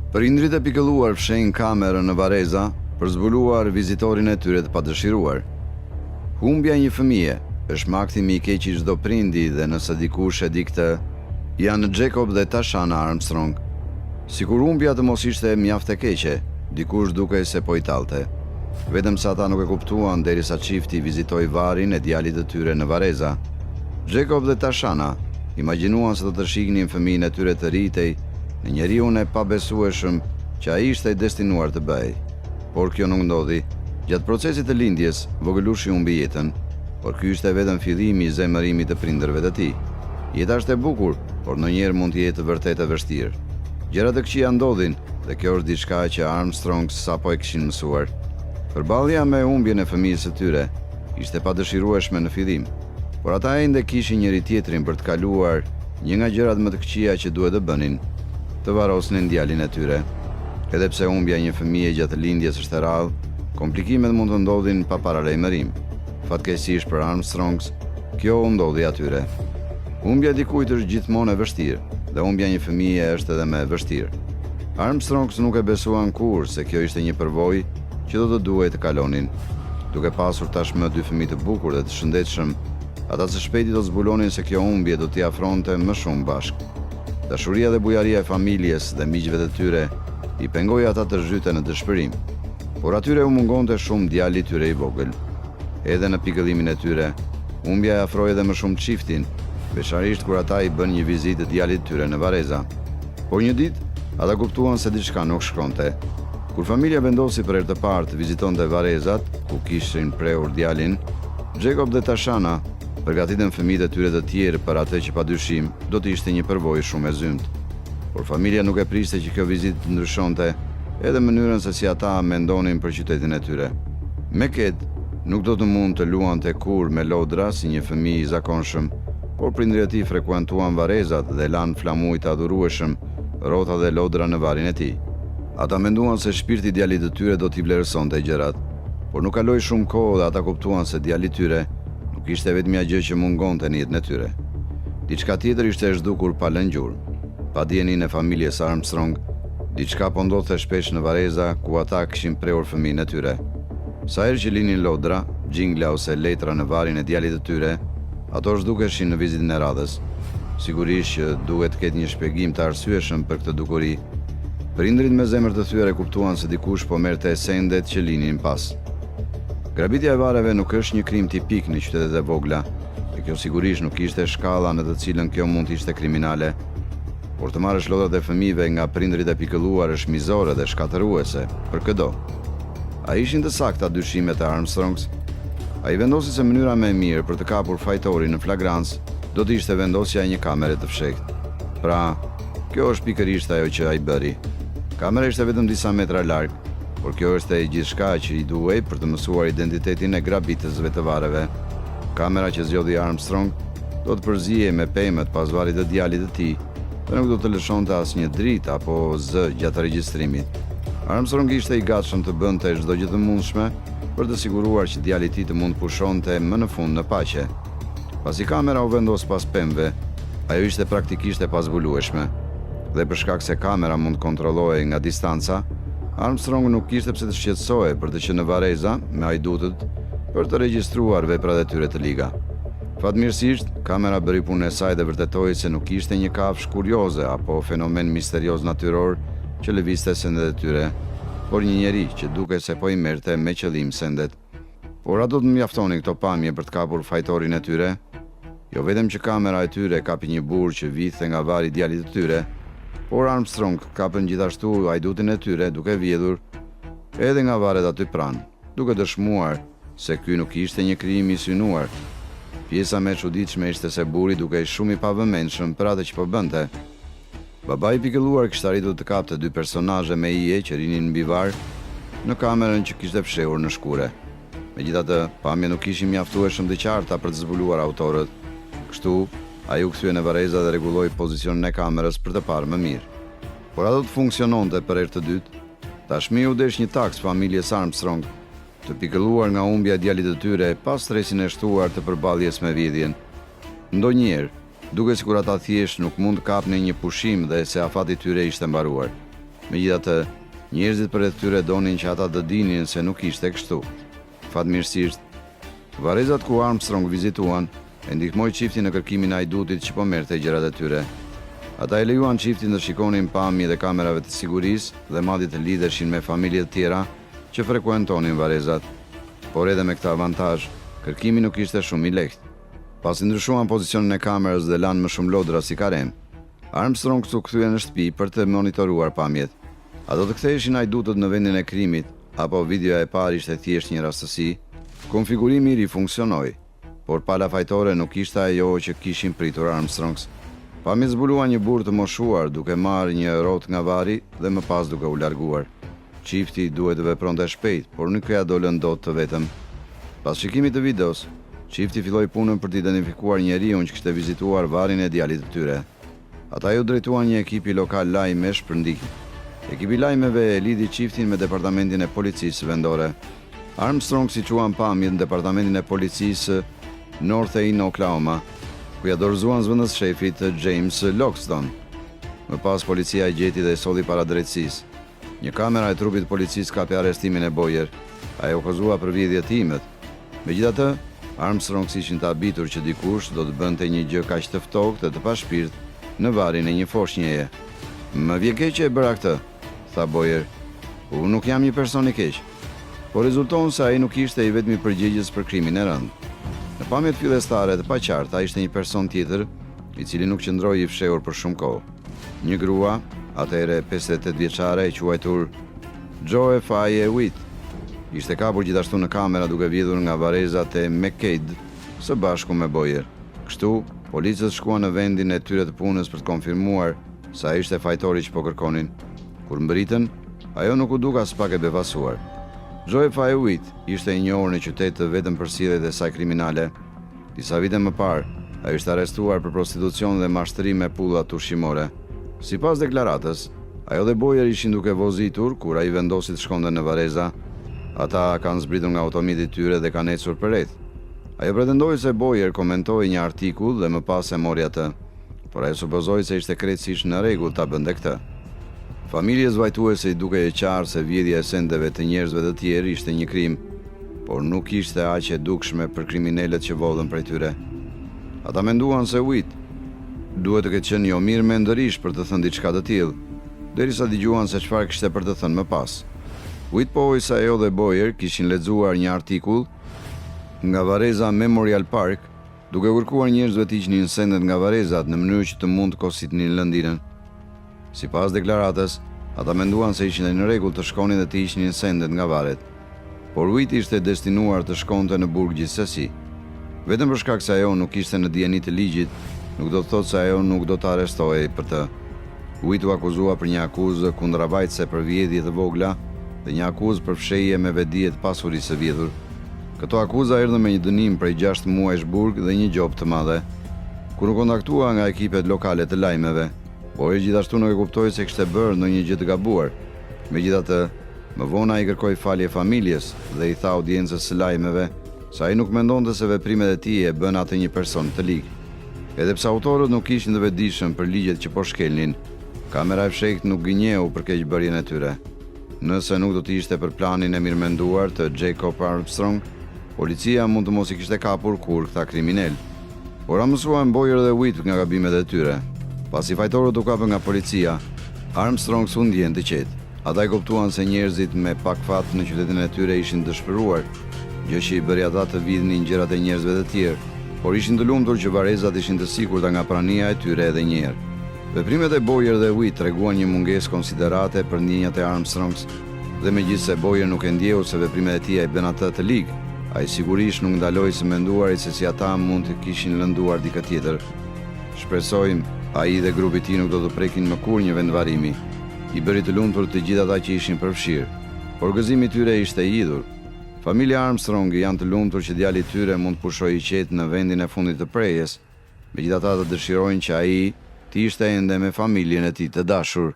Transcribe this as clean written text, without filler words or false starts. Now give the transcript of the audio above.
Prindërit e pikëlluar fshehin kamerën në varreza për zbuluar vizitorin e tyre të padëshiruar. Humbja e një fëmije është makthi më i keq i çdo prindi dhe nëse dikush e di këtë, janë Jacob dhe Tashana Armstrong. Sikur humbja të mos ishte mjaft e keqe, dikush dukej se po i tallte. Vetëm se ata nuk e kuptuan derisa çifti vizitoi varrin e djalit të tyre në varreza. Jacob dhe Tashana imagjinuan se do të shihnin fëmijën e tyre të rritej në njeriun e pabesueshëm që ai ishte i destinuar të bëhej. Por kjo nuk ndodhi. Gjatë procesit të lindjes, vogëlushi humbi jetën. Por ky ishte vetëm fillimi i zemërimit të prindërve të tij. Jeta është e bukur, por ndonjëherë mund të jetë vërtet e vështirë. Gjëra të këqija ndodhin dhe kjo është diçka që Armstrongs sapo e kishin mësuar. Përballja me humbjen e fëmijës së tyre ishte e padëshirueshme në fillim, por ata ende kishin njëri-tjetrin për të kaluar një nga gjërat më të këqija që duhet të bënin, të varrosnin djalin e tyre. Edhe pse humbja e një fëmije gjatë lindjes është e rrallë, komplikimet mund të ndodhin pa paralajmërim. Fatkeqësisht për Armstrongs, kjo u ndodhi atyre. Humbja e dikujt është gjithmonë e vështirë, dhe humbja e një fëmije është edhe më e vështirë. Armstrongs nuk e besuan kurrë se kjo ishte një përvojë që do të duhej të kalonin. Duke pasur tashmë dy fëmijë të bukur dhe të shëndetshëm, ata së shpejti do të zbulonin se kjo humbje do t'i afronte më shumë bashkë. Dashuria dhe bujaria e familjes dhe miqve të tyre i pengoi ata të zhyten në dëshpërim. Por atyre u mungonte shumë djali i tyre i vogël. Edhe në pikëllimin e tyre, humbja e afroi edhe më shumë çiftin, veçanërisht kur ata i bënë një vizitë djalit të tyre në varreza. Por një ditë, ata kuptuan se diçka nuk shkonte. Kur familja vendosi për herë të parë të vizitonte varrezat, ku kishin prehur djalin, Jacob dhe Tashana përgatitën fëmijët e tyre të tjerë për atë që padyshim do të ishte një përvojë shumë e zymtë. Por familja nuk e priste që kjo vizitë të ndryshonte edhe mënyrën se si ata mendonin për qytetin e tyre. McKade nuk do të mund të luante kurrë me lodra si një fëmijë i zakonshëm, por prindërit e tij frekuentuan varrezat dhe lanë flamuj të adhurueshëm, rrota dhe lodra në varrin e tij. Ata menduan se shpirti i djalit të tyre do t'i vlerësonte gjërat. Por nuk kaloi shumë kohë dhe ata kuptuan se djali i tyre nuk ishte e vetmja gjë që mungonte në jetën e tyre. Diçka tjetër ishte zhdukur pa lënë gjurmë. Pa dijeninë e familjes Armstrong, diçka po ndodhte shpesh në varreza ku ata kishin prehur fëmijën e tyre. Sa herë që linin lodra, xhingla ose letra në varrin e djalit të tyre, ato zhdukeshin në vizitën e radhës. Sigurisht që duhet të ketë një shpjegim të arsyeshëm për këtë dukuri. Prindërit me zemër të thyer e kuptuan se dikush po merrte sendet që linin pas. Grabitja e varreve nuk është një krim tipik në qytetet e vogla, dhe kjo sigurisht nuk ishte shkalla në të cilën kjo mund të ishte kriminale. Por të marrësh lodrat e fëmijëve nga prindërit e pikëlluar është mizore dhe shkatërruese, për këdo. A ishin të sakta dyshimet e Armstrongs? Ai vendosi se mënyra më e mirë për të kapur fajtorin në flagrancë do të ishte vendosja e një kamere të fshehtë. Pra, kjo është pikërisht ajo që ai bëri. Kamera ishte vetëm disa metra larg, por kjo është e gjithçka që i duhej për të mësuar identitetin e grabitësve të varreve. Kamera që zgjodhi Armstrong do të përzihej me pemët pas varrit të djalit të tij dhe nuk do të lëshonte asnjë dritë apo zë gjatë regjistrimit. Armstrong ishte i gatshëm të bënte çdo gjë të mundshme për të siguruar që djali i tij të mund të pushonte më në fund në paqe. Pasi kamera u vendos pas pemëve, ajo ishte praktikisht e pazbulueshme. Dhe për shkak se kamera mund të kontrollohej nga distanca, Armstrong nuk kishte pse të shqetësohej për të qenë në varreza me hajdutët për të regjistruar veprat e tyre të liga. Fatmirësisht, kamera bëri punën e saj dhe vërtetoi se nuk ishte një kafshë kurioze apo fenomen misterioz natyror që lëvizte sendet e tyre, por një njeri që dukej se po i merrte me qëllim sendet. Por a do të mjaftonin këto pamje për të kapur fajtorin e tyre? Jo vetëm që kamera e tyre kapi një burrë që vidhte nga varri i djalit të tyre, por Armstrong kapën gjithashtu hajdutin e tyre duke vjedhur edhe nga varret aty pranë, duke dëshmuar se ky nuk ishte një krim i synuar. Pjesa më e çuditshme ishte se burri dukej shumë i pavëmendshëm për atë që po bënte. Babai i pikëlluar kishte arritur të kapte dy personazhe me ije që rrinin mbi varr në kamerën që kishte fshehur në shkurre. Megjithatë, pamjet nuk ishin mjaftueshëm të qarta për të zbuluar autorët. Kështu, ai u kthye në varreza dhe rregulloi pozicionin e kamerës për të parë më mirë. Por a do të funksiononte për herë të dytë? Tashmë iu desh një taksë familjes Armstrong, të pikëlluar nga humbja e djalit të tyre pa stresin e shtuar të përballjes me vjedhjen. Ndonjëherë, Dukej sikur ata thjesht nuk mund të kapnin një pushim dhe se afati i tyre ishte mbaruar. Megjithatë, njerëzit përreth tyre donin që ata të dinin se nuk ishte kështu. Fatmirësisht, varrezat ku Armstrong vizituan e ndihmoi çiftin në kërkimin e hajdutit që po merrte gjërat e tyre. Ata e lejuan çiftin të shikonin pamjet e kamerave të sigurisë dhe madje të lidheshin me familje të tjera që frekuentonin varrezat. Por edhe me këtë avantazh, kërkimi nuk ishte shumë i lehtë. Pasi ndryshuan pozicionin e kamerës dhe lanë më shumë lodra si karrem, Armstrongs u kthyen në shtëpi për të monitoruar pamjet. A do të ktheheshin hajdutët në vendin e krimit, apo videoja e parë ishte thjesht një rastësi? Konfigurimi i ri funksionoi, por pala fajtore nuk ishte ajo që kishin pritur Armstrongs. Pamjet zbuluan një burrë të moshuar duke marrë një rrotë nga varri dhe më pas duke u larguar. Çifti duhej të vepronte shpejt, por nuk ia dolën dot të vetëm. Pas shikimit të videos, çifti filloi punën për të identifikuar njeriun që kishte vizituar varrin e djalit të tyre. Ata iu drejtuan një ekipi lokal lajmesh për ndihmë. Ekipi i lajmeve e lidhi çiftin me departamentin e policisë vendore. Armstrongs i çuan pamjet në departamentin e policisë Northern Oklahoma, ku ia dorëzuan zëvendësshefit James Loxton. Më pas policia e gjeti dhe e solli para drejtësisë. Një kamera e trupit të policisë kapi arrestimin e Boyer. Ai u akuzua për vjedhje të imët. Megjithatë, Armstrongs ishin të habitur që dikush do të bënte një gjë kaq të ftohtë dhe të pashpirt në varrin e një foshnjeje. Më vjen keq që e bëra këtë, tha Boyer. Unë nuk jam një person i keq. Por rezulton se ai nuk ishte i vetmi përgjegjës për krimin e rëndë. Në pamjet fillestare të paqarta ishte një person tjetër, i cili nuk qëndroi i fshehur për shumë kohë. Një grua, atëherë 58 vjeçare e quajtur Joe Faye Witt, ishte kapur gjithashtu në kamera duke vjedhur nga varrezat e McKade së bashku me Boyer. Kështu, policët shkuan në vendin e tyre të punës për të konfirmuar se ai ishte fajtori që po kërkonin. Kur mbërritën, ajo nuk u duk aspak e befasuar. Joe Faye Witt ishte e njohur në qytet vetëm për sjelljet e saj kriminale. Disa vite më parë, ajo ishte arrestuar për prostitucion dhe mashtrim me pullat ushqimore. Sipas deklaratës, ajo dhe Boyer ishin duke vozitur kur ai vendosi të shkonte në varreza. Ata kanë zbritur nga automjeti i tyre dhe kanë ecur përreth. Ajo pretendoi se Boyer komentoi një artikull dhe më pas e mori atë, por ajo supozoi se ishte krejtësisht në rregull ta bënte këtë. Familjes vajtuese i dukej e qartë se vjedhja e sendeve të njerëzve të tjerë ishte një krim, por nuk ishte aq e dukshme për kriminelët që vodhën prej tyre. Ata menduan se Witt duhet të ketë qenë jo mirë mendërisht për të thënë diçka të tillë, derisa dëgjuan se çfarë kishte për të thënë më pas. Witt pohoi se ajo dhe Boyer kishin lexuar një artikull nga varreza Memorial Park, duke u kërkuar njerëzve të hiqnin sendet nga varrezat në mënyrë që të mund të kositnin lëndinën. Sipas deklaratës, ata menduan se ishin në rregull të shkonin dhe të hiqnin sendet nga varret. Por Witt ishte destinuar të shkonte në burg gjithsesi. Vetëm për shkak se ajo nuk ishte në dijeni të ligjit, nuk do të thotë se ajo nuk do të arrestohej për të. Witt u akuzua për një akuzë kundravajtëse për vjedhje të vogla dhe një akuzë për fshehje me vetëdije të pasurisë së vjedhur. Këto akuza erdhën me një dënim prej 6 muajsh burg dhe një gjobë të madhe. Kur u kontaktua nga ekipet lokale të lajmeve, Boyer gjithashtu nuk e kuptoi se kishte bërë ndonjë gjë të gabuar. Megjithatë, më vonë ai kërkoi falje familjes dhe i tha audiencës së lajmeve se ai nuk mendonte se veprimet e tij e bënë atë një person të lig. Edhe pse autorët nuk ishin të vetëdijshëm për ligjet që po shkelnin, kamera e fshehtë nuk gënjeu për keqbërjen e tyre. Nëse nuk do të ishte për planin e mirëmenduar të Jacob Armstrong, policia mund të mos i kishte kapur kurrë këta kriminelë. Por a mësuan Boyer dhe Witt nga gabimet e tyre? Pasi fajtorët u kapën nga policia, Armstrongs u ndjenë të qetë. Ata e kuptuan se njerëzit me pak fat në qytetin e tyre ishin dëshpëruar, gjë që i bëri ata të vidhnin gjërat e njerëzve të tjerë, por ishin të lumtur që varrezat ishin të sigurta nga prania e tyre edhe një herë. Veprimet e Boyer dhe Witt treguan një mungesë konsiderate për ndjenjat e Armstrongs dhe megjithëse Boyer nuk e ndjeu se veprimet e tij e bënë atë të lig, ai sigurisht nuk ndaloi së menduari se si ata mund të kishin lënduar dikë tjetër. Shpresojmë, ai dhe grupi i tij nuk do të prekin më kurrë një vendvarrimi. I bëri të lumtur të gjithë ata që ishin përfshirë. Por gëzimi i tyre ishte i hidhur. Familja Armstrong janë të lumtur që djali i tyre mund të pushojë i qetë në vendin e fundit të prehjes, megjithatë ata dëshirojnë që ai të ishte ende me familjen e tij të dashur.